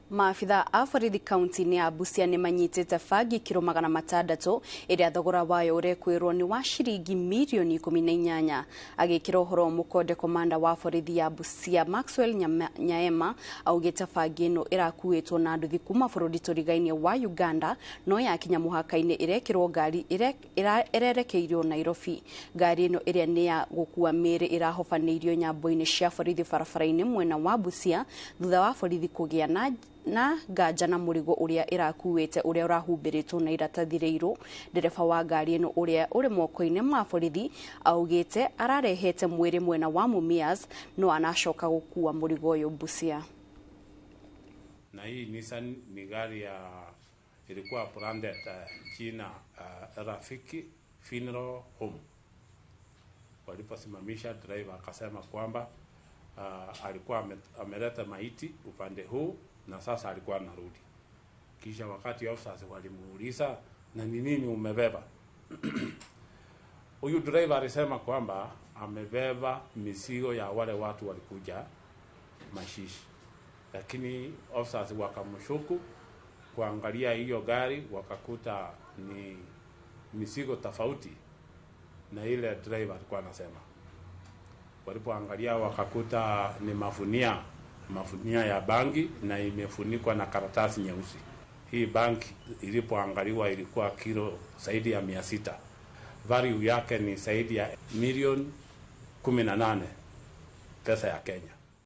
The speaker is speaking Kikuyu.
Maabitha a borithi kaunti-inĩ ya Busia nĩ manyitĩte bangi kiro 600 ĩrĩa thogora wayo ũrekwĩrwo nĩ wa ciringi mirioni 18. Agĩkĩra ũhoro mũkonde komanda wa borithi ya Busia Maxwell Nyaema augĩte bangi ĩno ĩrakuĩtwo na nduthi kuma bũrũri tũrigainie wa Uganda no yakinya mũhaka-inĩ ĩrekĩrwo ngari ĩrerekeirio Nairobi. Ngari ĩno ĩrĩa nĩ ya gũkua mĩĩrĩ ĩrahobanĩirio nyambo-inĩ cia borithi barabara-inĩ mwena wa Busia thutha wa borithi kũgĩa na nganja na mũrigo ũrĩa ĩrakuĩte ũrĩa ũrahumbĩrĩtwo na iratathi rĩirũ. Ndereba wa ngari ĩno ũrĩa ũrĩ moko-inĩ ma borithi augĩte ararehete mwĩrĩ mwena wa Mumias no anacoka gũkua mũrigo ũyũ Busia. Na hii Nissan ni gari ya ilikuwa branded jina Rafiki Funeral Home. Waliposimamisha driver akasema kwamba alikuwa ameleta maiti upande huu na sasa alikuwa anarudi. Kisha wakati officers walimuuliza na ni nini umebeba, huyu driver alisema kwamba amebeba mizigo ya wale watu walikuja mashishi. Lakini officers wakamshuku kuangalia hiyo gari wakakuta ni mizigo tofauti na ile driver alikuwa anasema. Walipoangalia wakakuta ni mafunia ya bangi na imefunikwa na karatasi nyeusi. Hii bangi ilipoangaliwa ilikuwa kilo zaidi ya 600. Value yake ni zaidi ya milioni 18 pesa ya Kenya.